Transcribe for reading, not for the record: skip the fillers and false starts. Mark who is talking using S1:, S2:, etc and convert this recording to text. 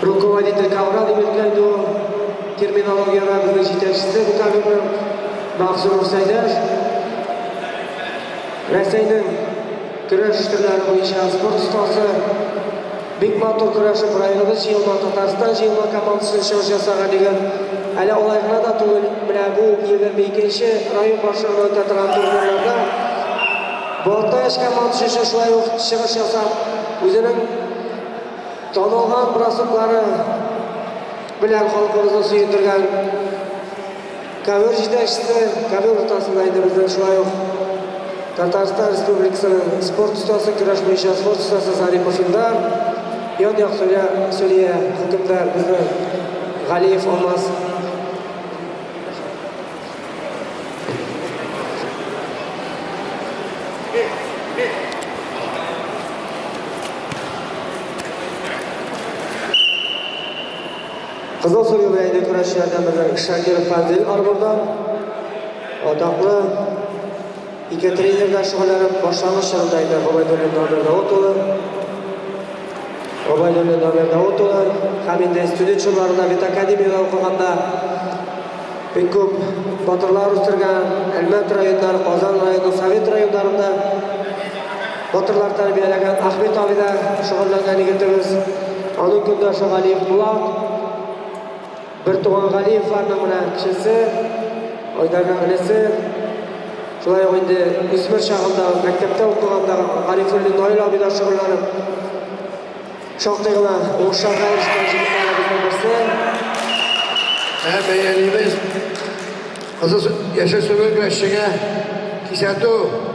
S1: Руководитель ковра дип әйткән иде ул. Терминологиядә безнең җитәкчесе бу коверның Мәгъсумов Сәйдәш. Рәсәйнең көрәш төрләре буенча спорт остасы. Бик матур көрәшеп районыбыз җыелма, Татарстан җыелма командасы чыгыш ясаган дигән. Әле алай гына да түгел, менә бу 22 нче район башлыгына үтә торган турнирларда Балтач командасы өчен шулай ук чыгыш ясап, үзенең танылган бросоклары белән халкыбызны сөендергән ковер җитәкчесе, ковер уртасында инде безнең шулай ук Татарстан Республикасының спорт остасы, көрәш буенча спорт остасы Зарипов Илдар, ян-як судья, судья хөкемдар безнең Галиев Алмаз. Кызыл сөрү белән инде көрәшчеләрдән безнең Шакиров Фанзил Арбордан. Атаклы ике тренер да шөгыльләнеп башлангыч чорында инде Гобәйдуллин Дамир Даут улы. Гобәйдуллин Дамир Даут улы һәм инде студент чорларында ветакадемиядә укыганда бик күп батырлар үстергән Әлмәт районнары, Казан районы, Совет районнарында батырлар тәрбияләгән Ахмет абый да шөгыльләнгән егетебез. Аның көндәше Галиев Булат. Бертуган Галиевларның менә кечесе, Айдарның энесе. Шулай ук инде үсмер чагында, мәктәптә укыганда Гарифуллин Наил абый да шөгыльләнеп, шактый гына уңышларга ирешкән җегетләребезнең берсе.
S2: Ә бәялибез. Кызыл яшел сүген көрәшчегә кисәтү.